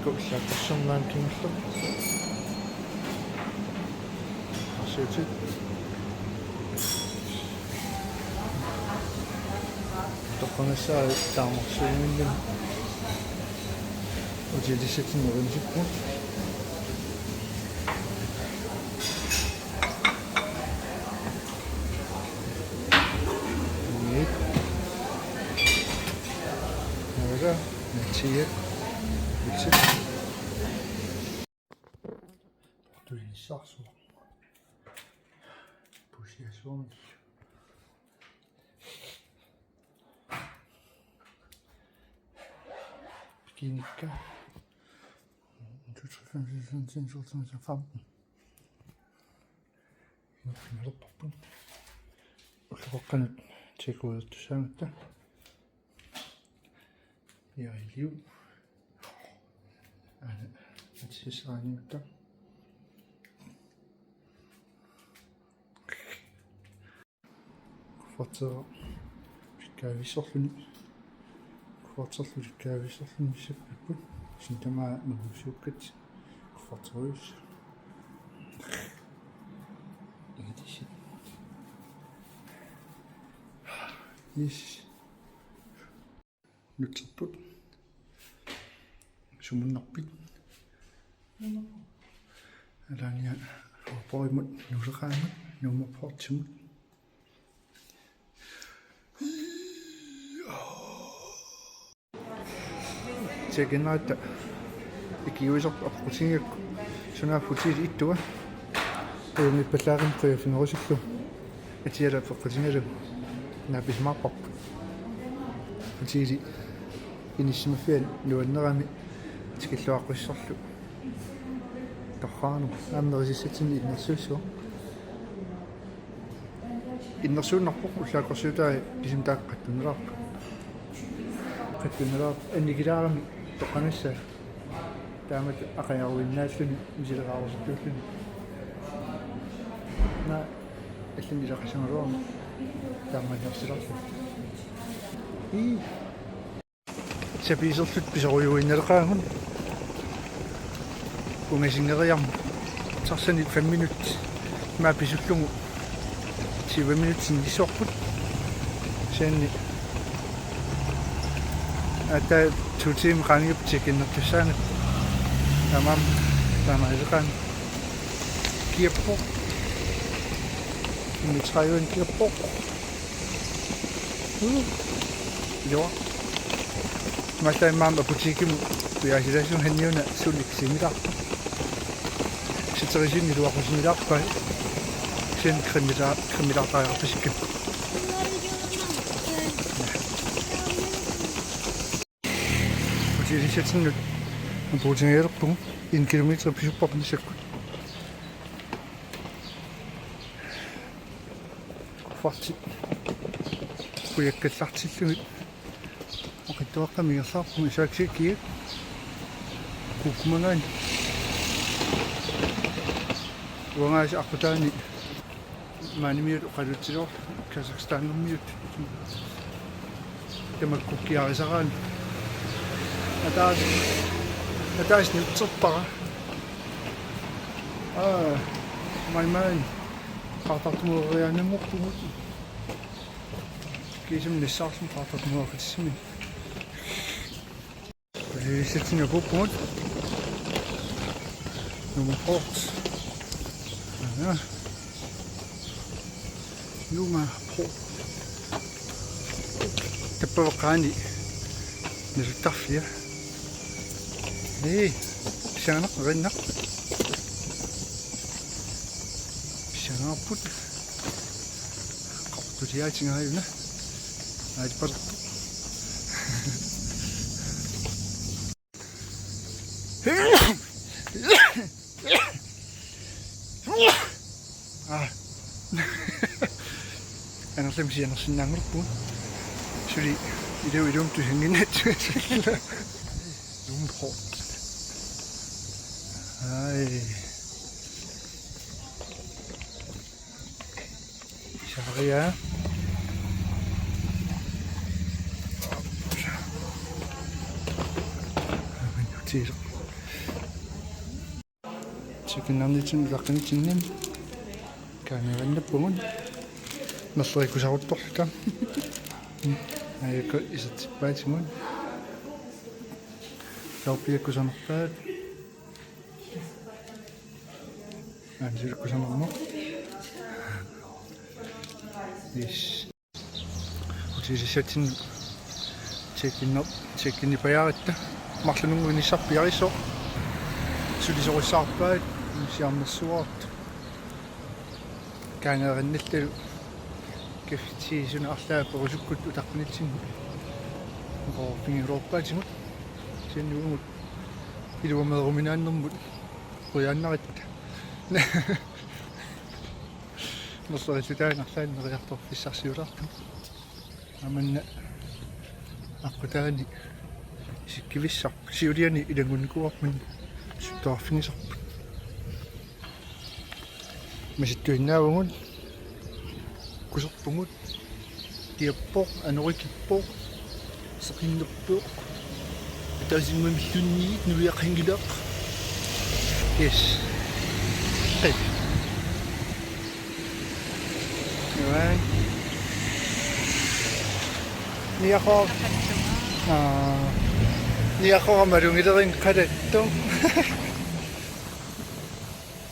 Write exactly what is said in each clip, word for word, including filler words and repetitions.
Kullaakkersornaan kingulleq. Arsuutit. Toqqagassaat taamaassuunngillat. Hotelissatsinni erinsupput. Iit. Naga, natsiat. Vitsit. Tuinissarsuaq. Pusiasuarmi. Pikinikka. En, to, tre, fire, fem, seks, syv, otte, ni, ti, elleve, tolv, tretten, fjorten. Inuunerput. Ulloqeqqanut takeawayertussaagatta. Piareerlugu. Aana, atisassaaniutta. Kufferteeraq ulikkaavissorluni. Kufferteerlugu ulikkaavissorluni sappipput. Sintama magusuukkat. Kufferteerujussuaq. Ingatissi. Yes. Nutserput. Sumunnarpit? Alaania Faaborgimut nuuleqaagut, Nuummeq Portimut. Tjekkinatta ikiuisoq apeqqutigigakku. Sunaaffa hotelip ittua. Ajunngippallaaqimmat qujaffigerusullugu. Atiala apeqqutigalugu. Naapisimaarparput. Hotelip inissisimaffiani nuannerami tikilluaqqussorlu. Torraanut aamma nerisassatsinnut innersuussuaq. Innersuunnarpoq ullaakkorsiutai, kisianni taakku qattunnalaarput. Qattunnalaarput annikilaarami toqqagassaa. Taamatut aqajaruinnaalluni misileqarusuttullugu. Naa, allanngilaq qassangaluarmi taamaaliorsilaarlugu. Ii. Sapiiserluta pisorujuinnaleqaagut. Ungasinngeriarmat. Taxani fem minut. Maa pisullugu. Tyve minut sinnisorput. Kisianni. Aatsaat to timer qaangiupput tjekinnertussaagatta. Taamaammat. Taamaaliorsilaarlugu. Kiappoq. Femogtredive kiappoq. Joo. Maasai maama butikkimut piaasilaassuunga hanniuna sulik sinnilaarpa. Siterisinni luaqusinnilaarpai. Sen kremila-, kremilaartariaqarpasikka. Hotelissatinnut puutigilerpugut en kilometer pisupparput massakkut. Kuffertit. Kujakkallartillugit. Oqitsuaqqamik ingerlaarpugut isaaksiakkiit. Kukkumagaani. Uangaasa aqqutaani maanimiut oqalutsiloor Kazakhstanermiut. Tamakku kiarisaraanni. Ataas-, ataas nutserpara. Aa, mai mai. Qaartartumooriaannanngorpugut. Kiisami nassaarluni qaartartumooriaqatissami. Hotelissatsinni apuuppugut. Nuummeq Port. Aa. Nuummeq Port. Tappavakkaani. Niluttarfia. Ee, pissanganaq, erinaq. Pissanganarput. Qaqortuliaatigaajuna. Aalipalerpoq. Aa. Angerlamik sianersinnaanngorpugut. Suli ilu-, ilumut tusannginnatsigu. Nuummeq Port. Ai. Saria. Amen, hotel. Sikinnaarnitsinni utaqqinitsinni kaanerinnappugut. Merlerikkusaruttorluta. Aajuku isertippaatigut. Soorpiakkusanerpaat. Ansilakkusanermut. Yes. Hotelissatsinni tjekkinner-, tjekkinnipajaaratta. Marlunngooq inissaq piareersoq. Sulisorissaarpaat, siammersuartut. Kaanerinnalluta kaffit suna arlaat perusukkut utaqqinitsinni. Oqorfigiloorpaatigut. Siannuugut iluameeruminaannermut. Qujannarit. Merlerissutaanni arlaanni neriartorfissarsiulaartugut. Aamma aqqutaani isikkivissaq siuliani ilanngunnikuuarput suttuarfigisarput. Masittuinnaavugut. Kuserpugut. Kiappoq, anorikippoq, seqinnerpoq. Ataasinnguamilluunniit nuiaqanngilaq. Yes. Qip. Nuan. Niaqor-, aa, niaqorama malugilerinnga qalattoq.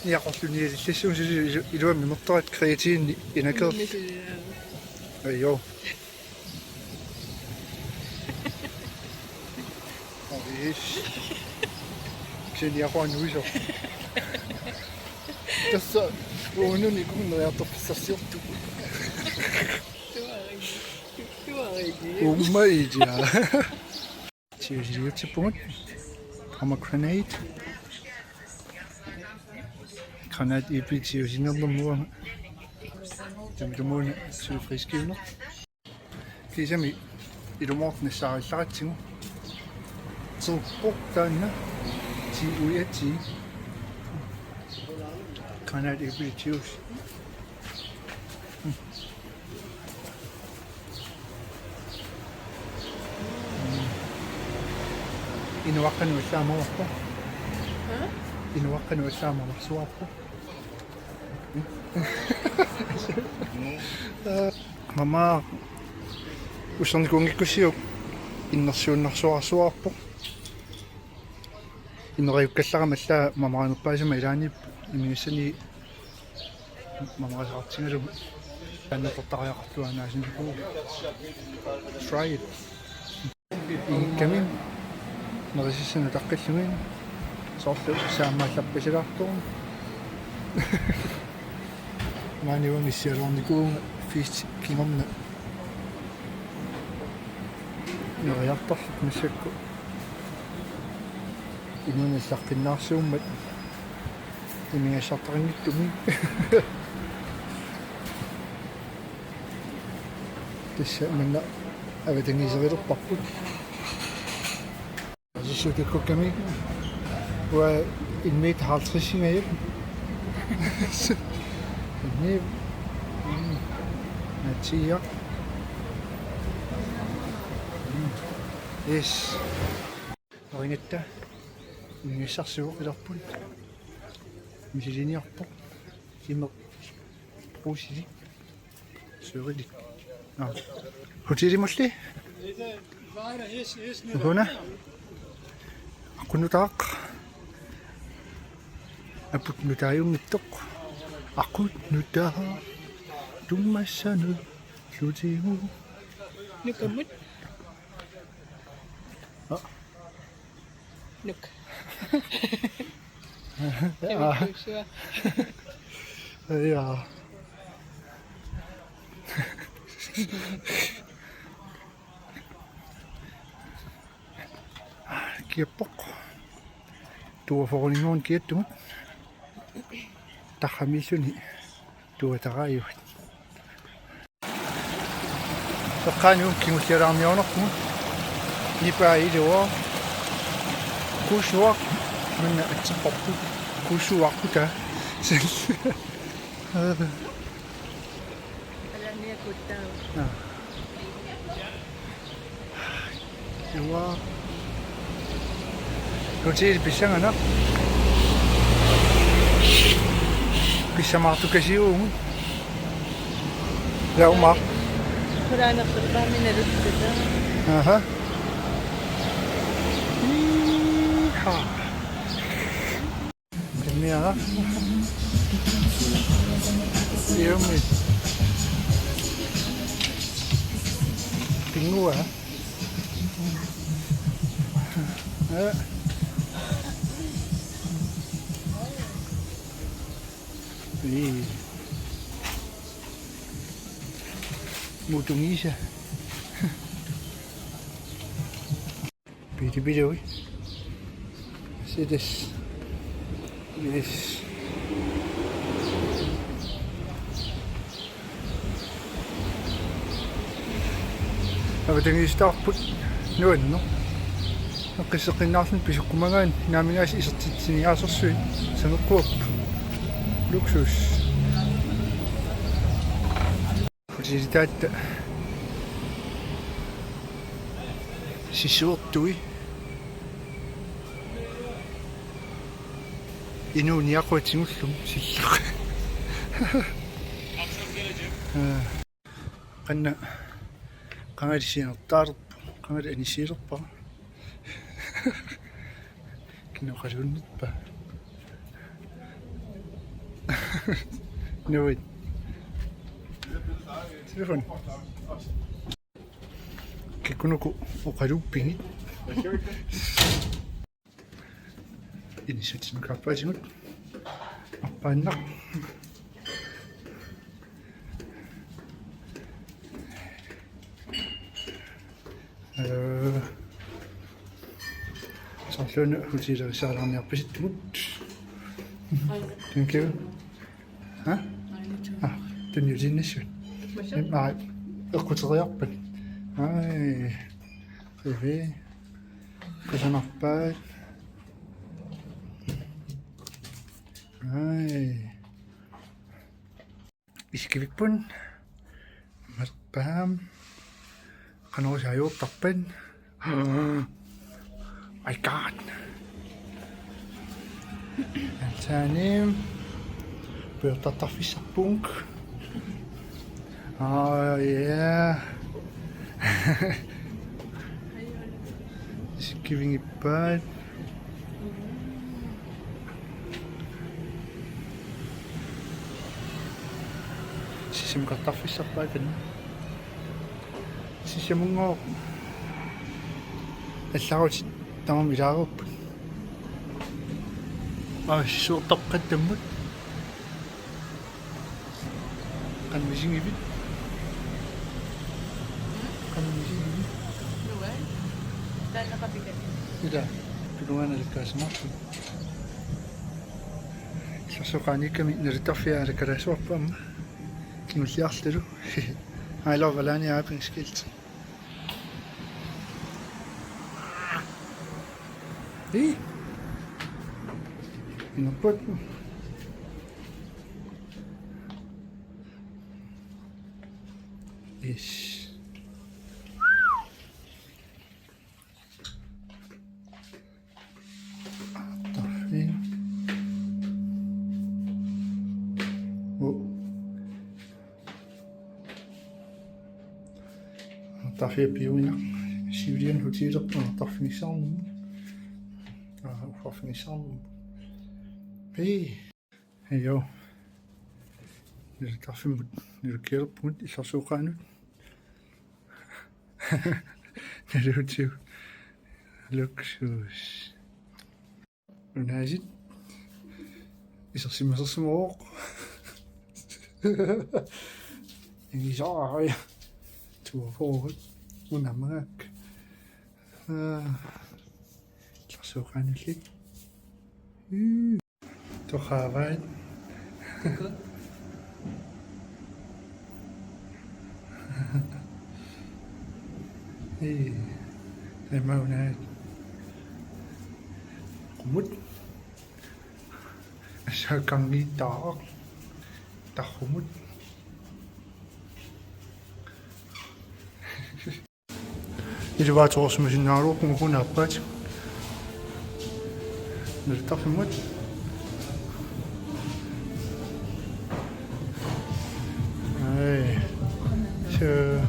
Niaqorluni ilillissuun suli ilu-, iluamik imertoratta kreatiivini inakeerl-. Ajo. Yes. Kisianni niaqoranuisoq. Tassa uununi kunneriartorfissarsiortoq. Tuarigi. Tuarigi. Uummaija. Tiusiliutsippugut. Pomegranate. Granat ipi tiusinernermua. Tamatumuuna suli friskiuneq. Kiisami ilumoortoq nassaarillaratsigu. Tiuppoq taanna. Ti uiati. Granat ipi tius. Inuaqqanut allaammalerpoq. Hæ? Inuaqqanut allaammalersuarpoq. Mama ussernikuunngikkussiuk innersuunnarsuarsuarpoq. Ineriukkallarama allaat mamarinerpaasama ilaanni imigassani mamarisaartigalugu annertortariaqarlunga naasinnikuuvoq. Try it. Iikkami. Nerisassanut utaqqillugit. Soorlu saammaallappasilaarutsigu. Maani uanga issialuarnikuuvunga fiisti kingorna. Neriartorluta massakkut. Inuuneq allaqqinnaarsuummat. Imigassartaqanngitsumik. Tassa manna avatangiiserilerparput. Sissutikkukkami. Uanga en meter halvtredsingajak. Ni. Mm. Natsiaq. Mm. Yes. Nerigatta. Imigassarsivoq ilarput. Misiliniarpoq. Imeq. Puusili. Sørgelig. Nå. Hotelimulli. Una. Aqqut nutaaq. Apuut nutaajunngitsoq. Aqqut nutaaq. Tummassanut. Lutigu. Nukammut. Nå. Nuk. Aa. Tamakkuussua. Ja. Kiappoq. Tuaforuningoon kiattugut. Tarramiilluni tuataraajuat. Eqqaani kingullialaarniarnerpugut. Nipaa iluaq. Kuusuaq. Manna atsipparput. Kuusuarputa. Alaniakuttaa. Aa. Iluaq. Hotel pissanganaq. Pissamaartukasiuvugut. Lauma. Qulaanerpaaminarutta. Aha. Iha. Kamiara. Iumi. Pingua. Eh. Ii. Mutungiisa. Piti piti ui. Sitas. Yes. Avatangiisitaarput nuanneq. Eqqisseqqinnaarluni pisoqqumagaanni naamik aasiit isertitsiniaasersuit saneqquupput. Luksus. Hotelitaatta sissuertui. Inuuniaquatigullu silluq. Qanna qangali sianertaalerpoq, qangali anissiilerpara. Kina oqaluunnerpa? Nuit. Telefon. Kikkunuku oqaluuppigit. Inissatsinnukarpaatigut. Appaannaq. Øh. Soorluuna hotelerisaalaarniarpasittugut. Thank you. Ha? Ah, tunniutiinnassuit. Imma eqquteriarpat. Ai. Rivi. Kusanarpaat. Ai. Isikkivipput. Malerpaam. Qanoq ajuuttarpat. My God. Antanim. Pujortartarfissarput. Oh, yeah. Isikkivigipput. Sisamukartarfissarpaat qanoq. Sisamunngooq. Allarutit tamarmik ilaareerput. Aa, sissuertoqqattammut. Qanoq misigivit? Qanoq misigivit? Nuan. Taanna qapikani. Ila, pilugaana lakkaasimaarput. Illersuup qaaniikkami nalittarfia alakkalaassuarput aamma. Kingulliarlutalu. Ej, lov, hvad lader jeg, Benskilt? Ii. Inupput. Yes. Aattarfik. Oh. Aattarfik piuinnaq. Siuliani hotelerput aattarfigissarnermut. Aa, uffarfigissarnermut. Hej. Hej, jo. Nilakkarfimmut nilakkialerpugut illersuup qaanut. Naluutsigu. Luksus. Unaasit. Isersimasersimavoq. Igisaaria. Tuafoorut. Unamagak. Aa. Illersuup qaanulli. Ii. Toqaavai. Ii, taamaunaat. Qumut. Assaakkangiittaaq. Tarrumut. Elevatorersimasinnaagaluarpugut uku naappaatigut. Nalittarfimmut. Øh.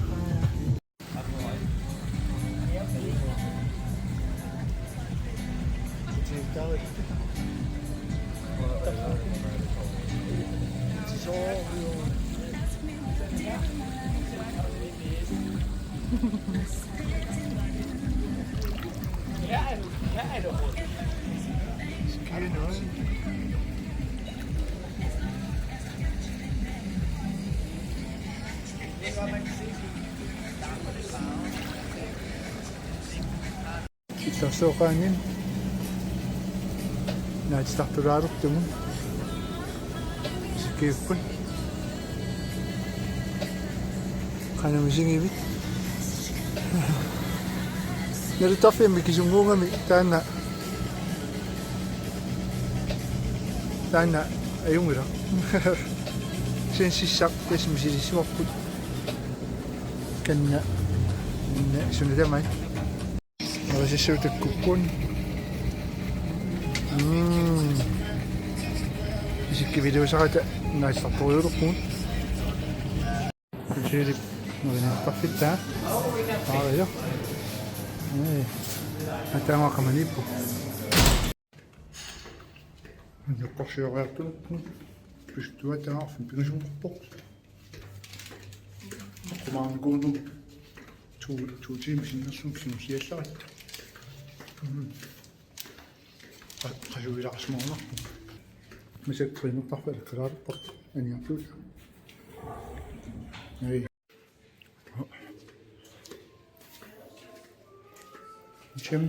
Illersuup qaangiup naatitartulaalertugut isikkivipput. Qanoq misigivit? Naluttarfimmi kisunnguugami taanna, taanna ajunngilaq. Sen sissaq tassa misilissimapput. Kanna, kanna suna tamaat. Arisassuut takkukkuit. Mm. Isikkiviluusarata naattartorujulerpugut. Kultuurip nurinartarfittaa. Aajo. Ee. Ataama qamaniippoq. Nukkorsioriartugut. Pystuataarfik pingasunngorpoq. Qumaarnikuunnut to, to timer sinnerlugit kingusiallarit. Mm. Qa-, qasuilaarsimagunarpoq. Massakkut trænertarfik alakkalaarparput aniartuutaa. Ai. Jim.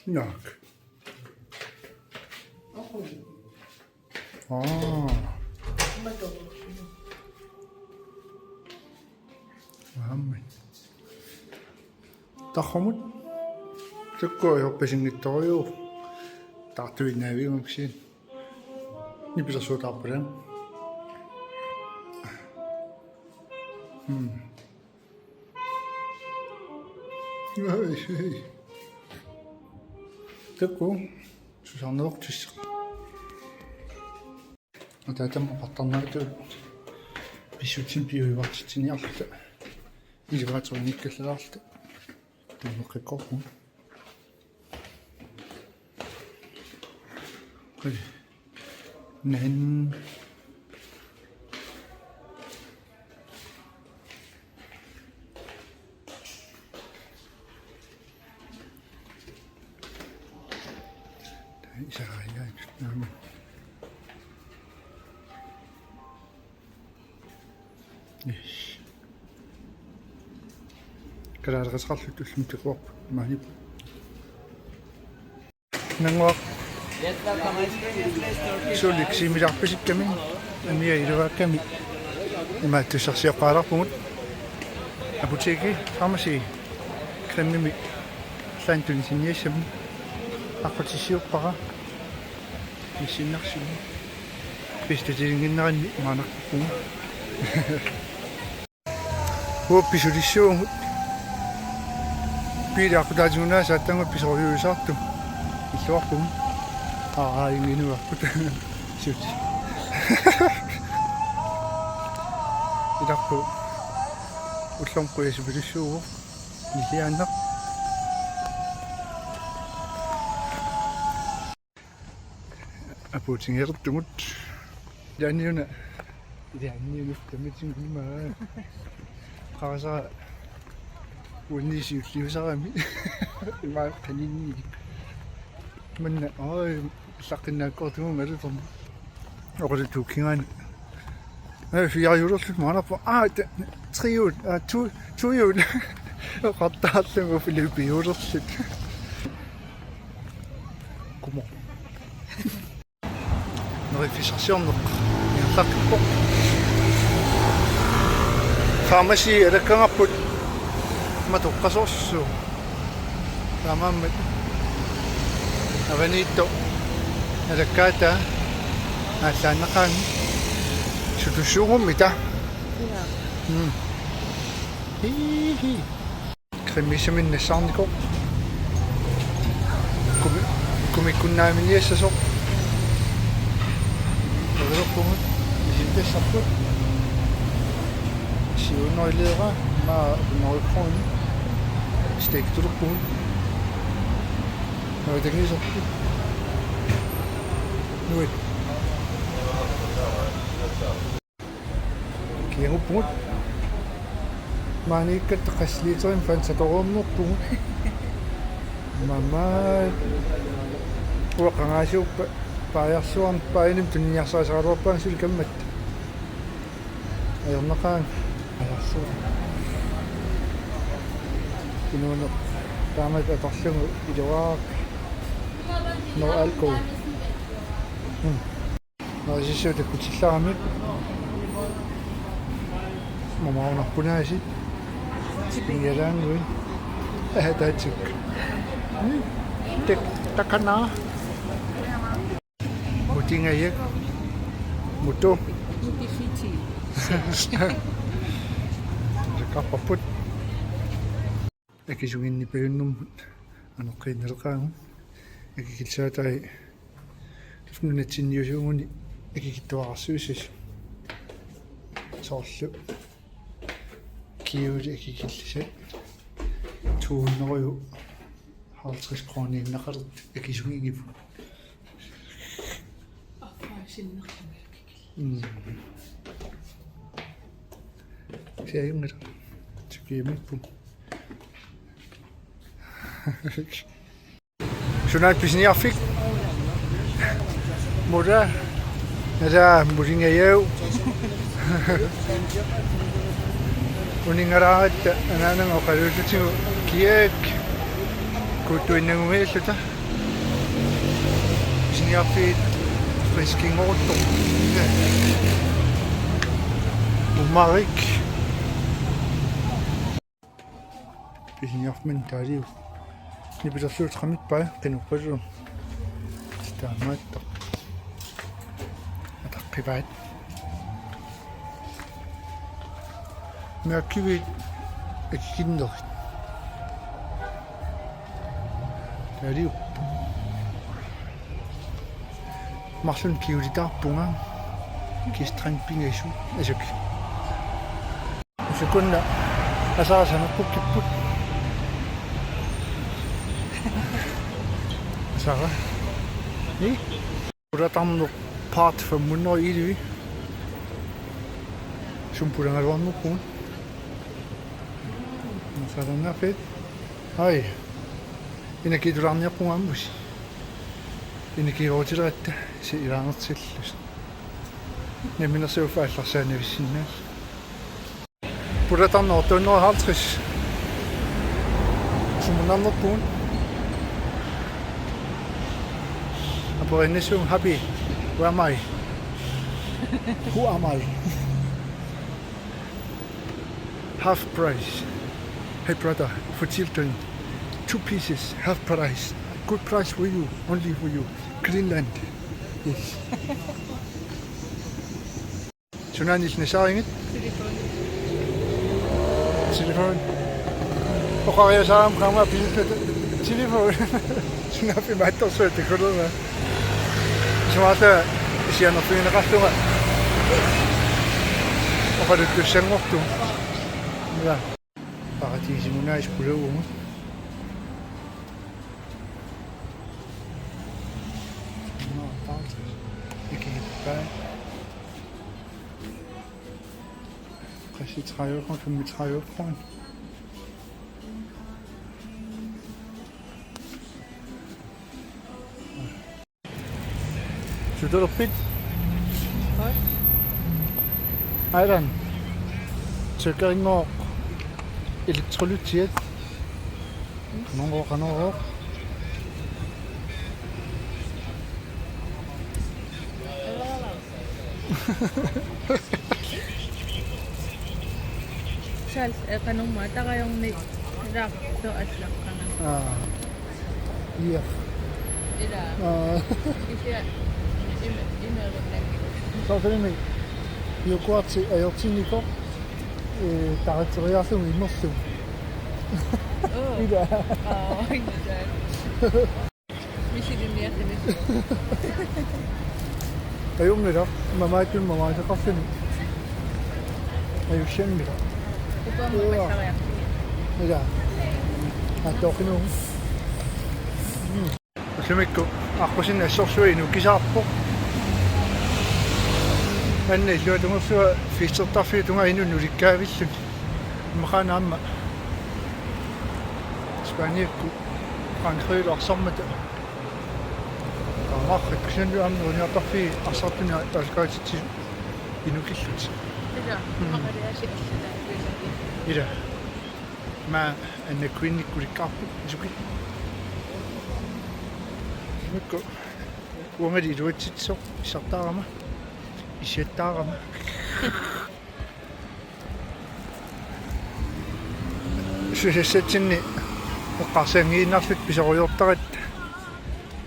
Naak. Aa. Aamma. Tarrumut. Takuuk ajorpasinngitsorujuk. Taartuinnaaviumaksiin. Nipilersuutaarput aamma. Hmm. Ai, ai. Takuuk. Susarnerortissaq. Ataatama oqartarneratut pissutsit piujuartitsiniarluta. Elevatorinikkallaarluta. Tunneqqikkorput. Qali. Nan. Isariaat. Naamik. Yes. Kalaaleqateqarluta ullumi takuarput maanip. Nannguaq. Suulik siimilaarpisikkami. Amia iluaakkami. Imaattussarsioqqaalarpugut. Apoteki, farmaci, crememi. Santun sinniassami. Aqqutissiuppara. Missinnarsumi. Pistutilinginneranni maanarpugut. Uuppi sulissuugut. Piili aqqutaatigut aasaattagut pisorujuusaartut. Illuarpugut. Aa, inginuarput. Sut. Ilarpu. Ullormut qujasupilussuuvoq. Nilliaannaq. Apuutigeertugut. Ilaanniuna. Ilaanniuna tamitigut ima. Qaasa. Uunniisiulliusarami. Ima qaninni. Manna, oj, allaqqinnaakkoortugut ngalutormi. Oqaluttuukkigaanni. Aa, fire-hjulerlutik maanarpoq. Aa, ta-, tre-hjul. Aa, to, to-hjul. Oqartarlugu fire-hjulerlutik. Kumo. Neriffissarsiorneq. Ingerlaqqippoq. Farmaci alakkagarput. Matoqqasoorsuuvoq. Taamaammat avaniittoq alakkaataa aallaannaqaanga sutussuugummita. Ia. Mm. Hihi. Cremiissaminnik nassaarnikoq. Kumi-, kumikkunnaaminiassasoq. Neriuppugut. Isintassarput. Siunoileera maa norikkuun. Steak tulerpugut. Nui tangiserput. Nui. Kiaguppugut. Maaniikkatta qassit literimik Fanta toqqornerpugut. Mama. Uanga qangaasiuppat paajarsuarmi paajanim tuniniarsarisaraluarpaanga suli kammatta. Ajornaqaanga. Ajorsuaq. Inuuneq taamatut atorlugu iluaaq. No alcohol. Mm. Narisissuup takkutillaramik. Mamaunarpunaasi. Tippingialaannguit. Aha, taatsik. Mm. Tak-, takana. Mutingajak. Mutu. Mutifiti. Sakapaput. Akisuginni pajunnummut. Anoqqiinnaleqaagut. Akikillisaatai. Nunatsinniusuuguni akikittuararsuussasut. Soorlu. Kiuli akikillisat. To hundrede og halvtreds kroner innaqalertut akisugigipput. Mm. Siajunngilaq. Tikiimiippu. Sunaat pisiniarfik? Mula. Nala mulingajagu. Uninngalaaratta anaanaga oqaluussutigu kiak kuuttuinnangumiilluta. Pisiniarfiit friskinngoruttoq. Umarik. Pisiniarfimmi taaliu. Nipilersuut qamippai qinuqqullu. Taamaattoq. Ataqqivaat. Mærkiviit akikinnerit. Taaliu. Marlunnik kiulitaarpunga. Kistreng pingasu. Asuk. Sukunna asara saneqqukkipput. Asara. Ni? Pulatarneq part femhundrede og elleve. Sumut pulagaluarnerpugut. Asalannaaffiit. Ai. Inakitulaarniarpunga ammusi. Inakiutileratta si ilaanertillusi. Namminersuuffa allarsaanavissinnaalluni. Pulatarneq to hundrede og halvtreds. Sumunnarnerpugut. Aperiinnassuunga happy. Where am I? Who am I? Half price. Hey brother, for children. Two pieces, half price. Good price for you, only for you. Greenland. Yes. Sunaana illit nassaarigippit? Telefon. Telefon. Oqariasaarama qaammat pisilluta. Telefon. Sunaaffa imaattorsuaq takulermat. Isumaarluta isianerfigineqarlunga. Oqaluttussanngortunga. Ja. Paradisimunaasippuluuvugut. Nå, paradis. Ikippa. Qassit tredive kroner, femogtredive kroner. Sutolerpit? Hej. Ajlan. Tøkkerinngooq elektrolyttiat. Qanorooq, qanorooq. Sal, eh, qanormaa tarajorni laartu allaqqana. Aa. Iaq. Ilaa. Aa. Kisianni im-, imeeruttakku. Soorunami yoghurti ajortinnikoq, eh, taratseriarlugu imerlugu. Oo. Ilaa. Aa, ilaa. Misilinniarluni. Ajunngilaq, mamaattumik mamaasaqarluni. Ajussammila. Uanga pallariarlunga. Ila. Attoqinuu. Ullumikkut aqqusineq assorsuaq inukisaarpoq. Anna illuatungersuaq festertarfiup tungaa inunnut ulikkaavilluni. Immaqaana aamma Spaniakkut Frankrigilu arsarmata. Taamaarput kisianni aamma neriniartarfiit arsartuni aalakaatitsisut inukillutik. Ila, mm, immaqaliaasiit allat. Ila. Aamma Anna Queenikkut ulikkaarput isuki. Makku uangali iluatsitsisoq pissartaarama. Issiattaarama. Susassatsinni eqqarsaanngiinnarluta pisorujoortaratta.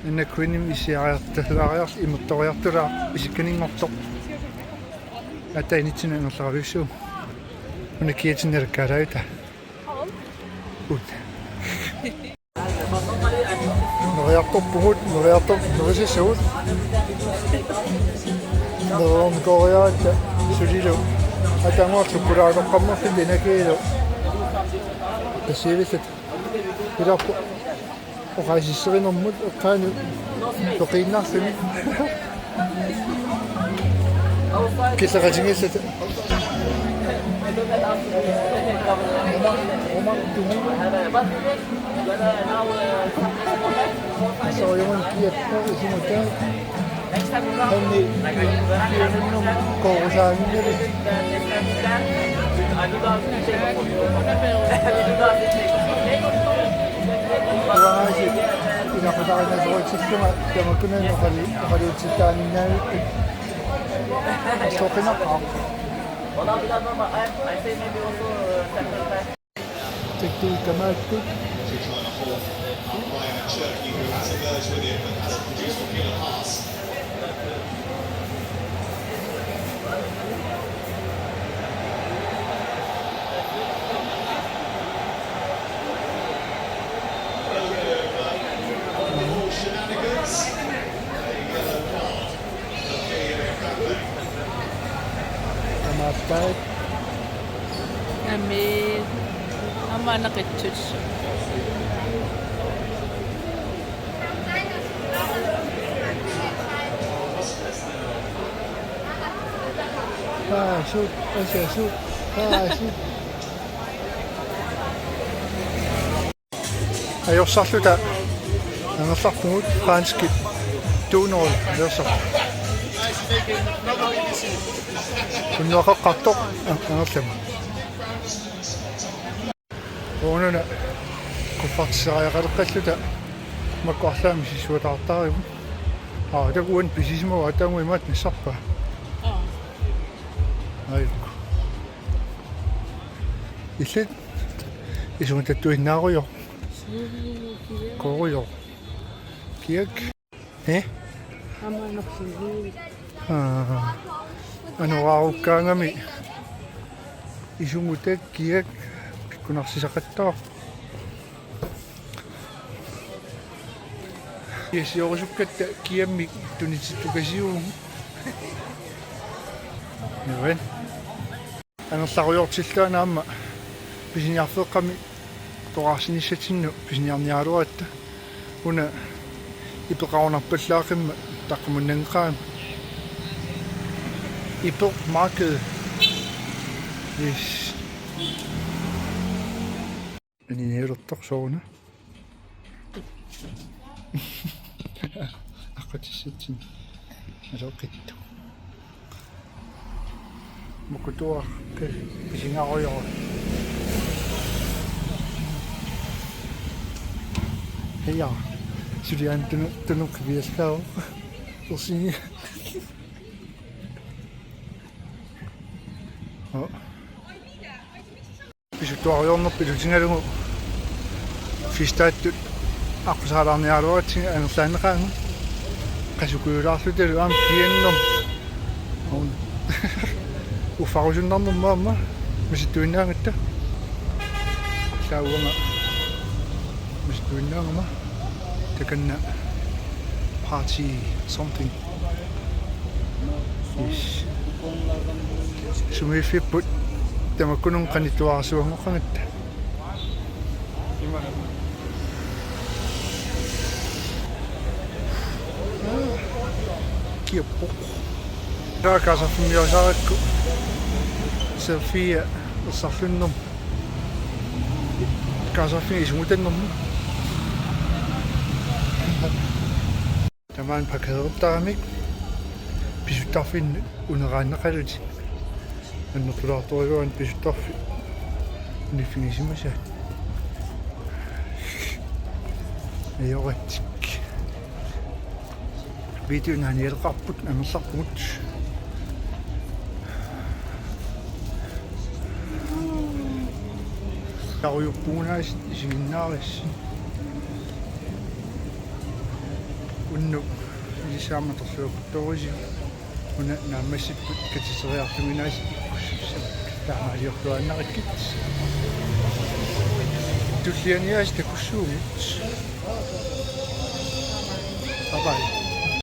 Anna Queenimik issiariartulaariarluta imertoriartulaaq isikkaninngortoq. Aatsaat initsinni angerlaraviussuugut. Una kiatinnerikkaalaavita. Ut. Neriartorpugut, neriartor-, nerisassagut. Neriornikooriaratta sulilu. Ataaguarlu pulaaloqqammerfillit inakiilu. Tassiivissat. Pilarpu. Oqaasisserinermut eqqaani peqiinnarluni. Killeqatigiissat. Soorunami kiapput isumutaat. Anni kianunnu korusaanngilli. Uangaasi ilaqutariinnaasuutillunga tamakkununnga oqali-, oqaluutsittaannavikkit. Assoqinaqaaq. Tikkuukkamaakkut. Tamaattai. Amen. Aamma anaqitsut. Paasut, paasut, paasut. Ajorsarluta angerlarpugut, franskit to nul ajorsarluta. Unnuaqeqqartoq angerlamut. Uununa kuffartisariaqaleqqalluta makku arlaannik misissuataartarigut. Aa, takuan pisisimagu ataagu imaat nassarpaa. Aa. Aajukku. Illit isumatattuinnaarujoq. Korujoq. Kiak. Eh? Aamma anerlugit. Aa. Anorarukkaangami isumutat kiak pikkunarsisaqattaaq. Iasiorusukkatta kiammik tunitsittukasiuvugut. Nuan. Angerlarujoortillugu aamma pisiniarfeeqqami toqqaarsinissatsinnut pisiniarniaraluaratta. Una ipeqarunarpallaaqimmat taqqamunnanngikkaanni. Ipeq marked. Yes. Aninialertoq sooruna. Aqqutissatsin. Aloqittu. Mukutuaq pisingarujoq. Heja. Sulian tunu tunu kiviaskau. Usi. Oh. Pisuttuarujoornerput ilutigalugu Fiestaattut aqqusaalaarniaraluaratsigit angerlaanneqaagut. Qasukujulaarlutalu aamma kiannermut. Aun. Uffarusunnarnermut aamma misissuinnaagatta. Saavunga misissuinnaagama. Takanna party something. Yes. Sumiiffipput. Tamakkununnga qanittuarsuangoqangatta. Kiappoq. Taava kaasarfimmiusaarakku selfie ersarlunnermi. Kaasarfiga isugutannermi. Tamaani parkeertaramik pisuttarfinnut uneraannaqalutik. Annertulaartorujuaanni pisuttarfik uniffigisimasaat. Ajoratik. Videomi naanialeqaarput amerlarpugut. Tarujuppugunaasiit isiginnaarassi. Unnuk ilissi aamma atorluakutsoorisigut. Una naammassipput katitseriarluinnaasiit ikkussussat. Taamaaliorluaannarakkit. Tulliani aasiit takussuugut. Bye bye.